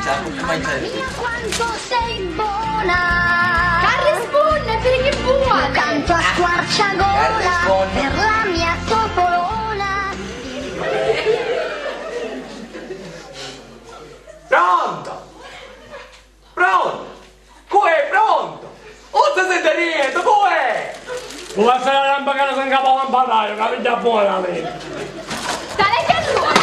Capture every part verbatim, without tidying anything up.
Mamma mia, quanto sei buona! C'arrispunni, piri chi vuole! Canto a squarciagola per la mia topolona. Pronto? Pronto? Cu è? Pronto? Nun si senti nenti, cu è? Cu va a stari a lampacari, si ncapa lamparari, ca vidi a bona la mia. Tale che ruota!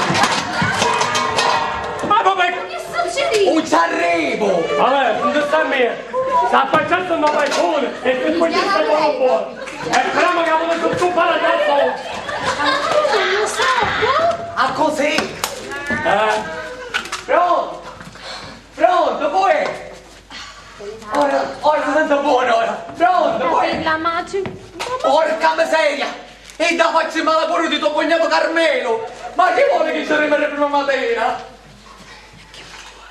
Ma vabbè! Che succede? Un ci arrivo! Vabbè, non sta a me! S'affacciasse un balcone e per quel che sta buono buono! E prima che vuole tutto fare da solo! Non lo so! A così? Eh? Pronto? Pronto, cu è? Ora, ora si sente buono, ora. Pronto, voi? La maci. Porca miseria! E da facci male pure di tuo cognato Carmelo! Ma chi vuole che ci arriva prima mattina?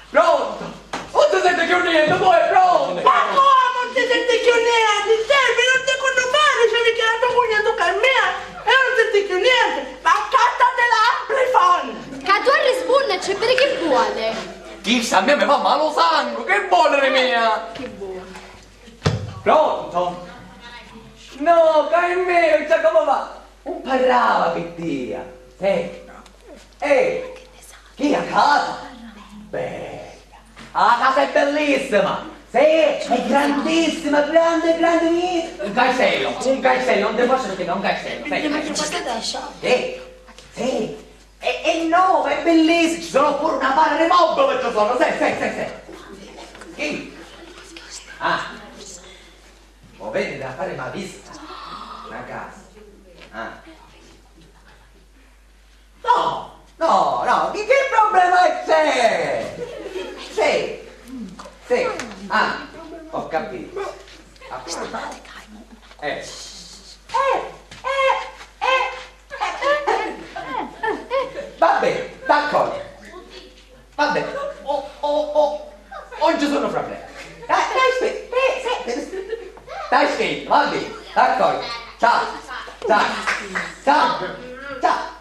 Pronto? Non si sente più niente, voi, pronto? Ma come non si sente più niente? Serve, non ti conto fare, c'è mica la tua cognato Carmelo e non senti più niente! Ma accattati l'amplifon! Ca tu a rispunne c'è per chi vuole! Chissa a me mi fa male lo sangue, che vuole di mia? Che vuole? Pronto? No, che è mio, già come va? Non parlava per Dio. Sì. Eh, chi a casa? Bella. Ah, la casa è bellissima. Sì, è grandissima, grande, grande. Un castello, un castello, non ti posso dire, un castello. Sì. Sì. Sì. E, e no, è bellissimo, ci sono pure una barra di mobili, ci sono, sì, sì, sì, sì. Chi? Ah, vuoi venire a fare una visita? Una casa. Ah. No, no, no, che, che problema c'è? Sì, sì, ah, ho capito. Ah, eh. Eh, eh, eh, eh, eh, eh. Va bene, d'accordo. Va bene. Oh, oh, oh. Non ci sono problemi. Dai, dai, stai, stai, stai, stai, stai, va bene, d'accordo. Ciao, ciao, ciao, ciao, ciao.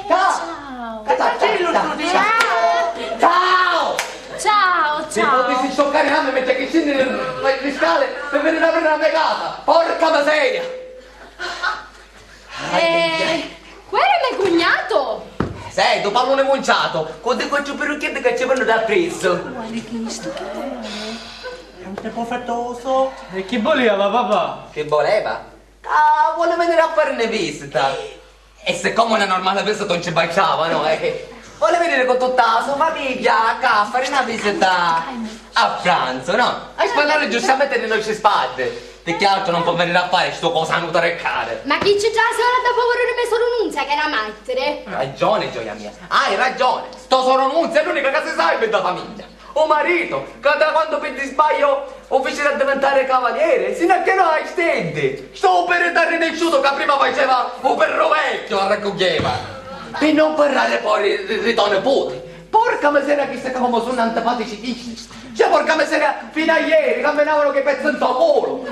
Ciao! Ciao! Ciao! Ciao! Ciao! Ciao! Se potessi scioccare a me mentre che scendi le, le, le scale per venire a prendere la mia casa! Porca miseria! Eh, quello è mio cugnato! Senti, tu pallone munciato, con te quattro perucchiette che ci vengono da presso! Guarda chi sto. È un tipo fettoso! E chi voleva, papà? Che voleva? Ah, vuole venire a fare una visita. E siccome una normale visita non ci bastava, no? Eh, vuole venire con tutta la sua famiglia qua a fare una visita a pranzo, no? A sparare giustamente le nostre spade. Perché altro non può venire a fare sto cosanuto reccare. Ma chi ci trase ora da povero di me soru Nunzia che era mattere? Ragione, gioia mia. Hai ragione. Sto soru Nunzia è l'unica che si sa in mezza famiglia. O marito, ca da quando per di sbaglio o fece da diventare cavaliere, sino a che no hai stedde. Sto per da rinesciuto ca prima faceva o perro vecchio, arracugghieva. Per non parlare poi di, di, di to nipote. Porca miseria, chista ca comu sunnu antipatici chisti. Cioè, porca miseria, fino a ieri camminavano che pezzo in to culo.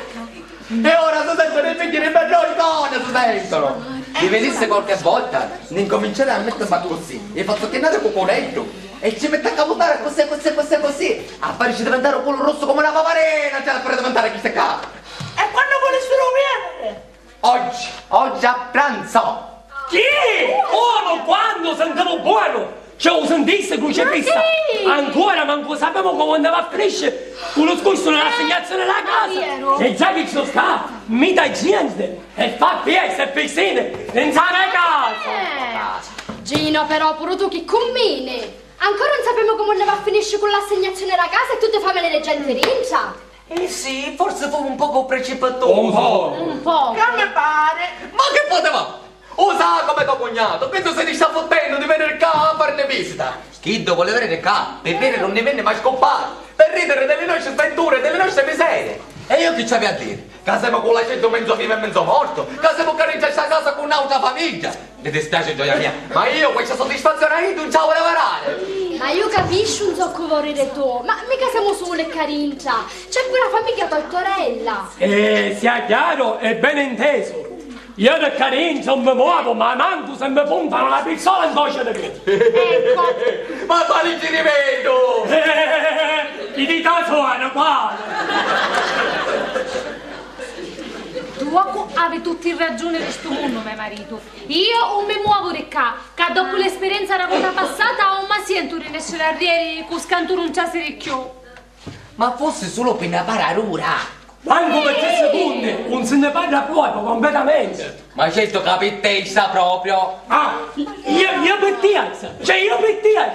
E ora si sentono i figli di Berlusconi, si sentono! Vi venisse qualche volta, ne incominciare a mettermi così, e faccio chiamare cuculeddu, e ci metto a camutare così, così, così, così, a farci diventare un culo rosso come una paparina, cioè a fare diventare chiste qua! E quando volessero viene? Oggi, oggi a pranzo! Chi? Ora, quando sentivo buono! Cioè, u sintiste, Crucifissa? Ma sì! Ancora mancu sapemu comu andava a finisce cu lu scussu di l'assegnazione della casa! È già che ci sta mita gente e fa fieste e piscine in sana casa! Eh. Gino, però, puru tu chi cummini? Ancora non sapemu comu andava a finisce cu l'assegnazione della casa e tutte famiglie di gente rintra! Eh sì, forse fu un poco precipitoso. Un po'. Un po'. Che mi pare? Ma che poteva? U sa com'è to cugnato, chiddu si ni sta futtennu di veniri ccà a farni visita. Chiddu voli veniri ccà, pi viri non ni vinni mai scuppari, pi ridiri di li nostri sventure e di li nostri miserie. E io chi ci avi a diri? Ca semu cu l'aceddu menzu vivu e menzu mortu, ca semu ccà dintra sta casa cu n'autra famiglia. Mi dispiaci, gioia mia, ma io questa soddisfazione a iddu non ci la volevu dare. Ma io capisciu un zoccu vorriri tu, ma mica semu suli ccà dintra, c'è pure la famiglia Tortorella. Eh, sia chiaro e ben inteso. Io da ccà dintra non mi muovo, ma mancu se mi puntano la pistola in voce di me. Ecco. Ma quali ci rivedu? Eh, chi di ta suora, quale? Duocu havi tutti i ragiuni di stu munnu, me maritu. Io un mi muovu di ccà, ca doppu l'esperienza d'a vota passata un ma sientu di nesciri arrieri cu scantu d'un ciasiri cchiù. Ma fussi sulu pi na pararura! Mancu pi tri secunni, un si nni parra propriu, completamenti! Ma certu ca pi tia propriu! Ah, io, io pi tia! Cioè, io pi tia!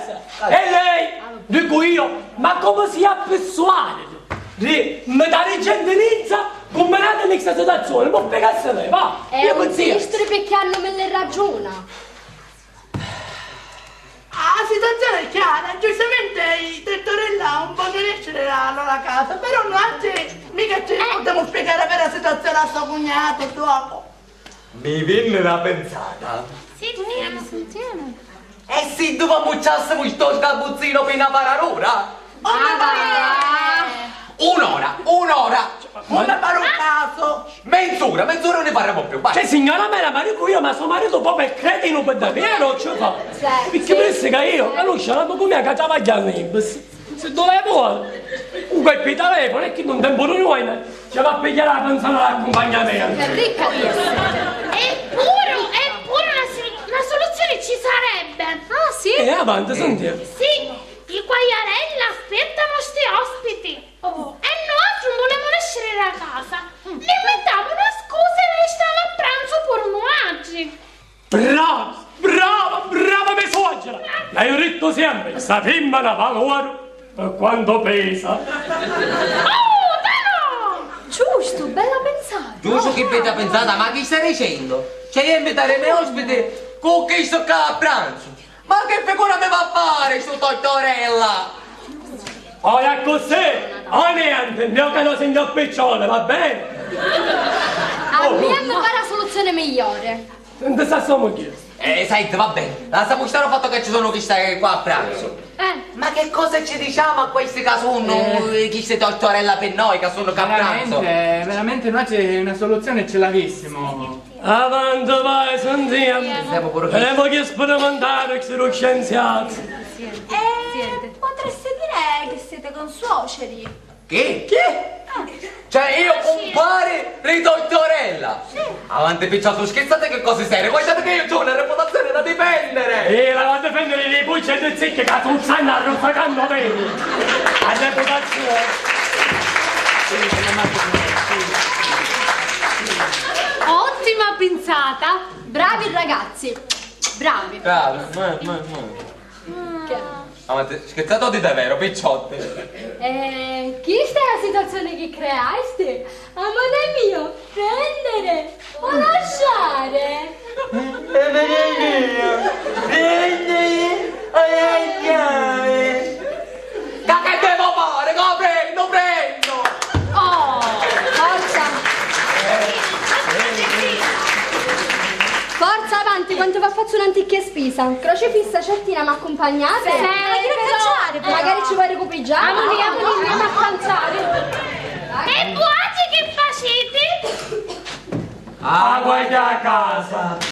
E lei, dicu io, ma comu si a pirsuariri di mi dari gentilizza cumminandu nni sta situazioni? Mi spiegassi lei, va! È io pi un tia! Sistri picchì hannu milli ragiuna! A situazioni è chiara, giustamenti i tortorella un ponnu nesciri da la lora casa, però nuatri mica ci putemu spiegari a vera situazioni a so cugnatu, dopu. Mi vinni na pinsata. Sintemu, sintemu. E si ddu ammucciassimu sto sgabuzzinu pi na pararura? Ah, va! Un'ora, un'ora! Comu pari un casu! Menz'ura, menz'ura nun ni parremu più, vai! Cioè, signora mia, ma dicu io, ma so maritu poi è cretinu pi daveru o ci fa? Sì. Picchì pensi ca io, la Lucia, la me cugna ca travagghia a Nibis, si ddu levu, u colpu di telefonu e chi nun tempu di noi, ci va a pigghiari la panzana d'accumpagnamentu. È ricca di essere. Eppuru, eppuru una si-, una soluzioni ci sarebbe. Ah, sì? Eh, avanti, senti. Sì, i quagliarella aspettanu sti ospiti. Oh, e nuatri nun vulemu nesciri da casa. Nni inventamu na scusa e restamu a pranzu puru nuatri. Brava, brava, brava me suocera! L'haiu dittu sempri, sta fimmina vali oru pi quantu pesa. Oh, no! Giustu, bella pensata! Giustu, chi bedda pensata, ma chi stai dicennu? Cioè, io invitari i me ospiti cu chistu ccà a pranzu? Ma chi figura mi va a fari stu tortorella? Ora accussì, o nienti, mi giucanu signor Piccione, va beni? A mia mi pari la soluzioni migliori. Senti sta so mugghieri. Eh, senti, va beni, lassamu stari u fattu ca ci sunnu chisti qua a pranzu. Eh. Ma chi cosa ci diciamu a questi ca sunnu, eh, chisti tortorella pi noi, ca sunnu ccà a pranzu? Veramente, veramente noi ci, una soluzioni ci l'avissimu. Avanti, vai, sentimu. Sentimu puru chi. Emu chi sperimentari, sti scienziati. Eh, potresti dire che siete consuoceri. Chi? Chi? Cioè, io cumpari di tortorella? Sì. Avanti, picciottu, schizzati chi cosi seri. Guardati ca io c'ho una reputazioni da difendiri. Eh, la va a difendiri di poi c'è dui zicchi ca tu sannu arruffacannu veri. La reputazioni. Ottima pensata. Bravi ragazzi. Bravi. Bravi, ma, ma, ma. Che? Avanti, schizzati o di daveru, picciotti? Eh, chista è la situazioni chi creasti? Amore mio, prendere o lasciare? Amore mio, prendere o lasciare? Ca chi devu fari? Ca u prennu, u prennu! Oh, forza! Forza avanti, quantu va fazzu un'anticchia spisa. Crocifissa, Certina, m'accumpagnati? Sì, però. Magari ci vuoi ricupigiare? Amuni, amuni, andiamo a pranzare. E vuatri chi faciti? Ah, guarda a casa!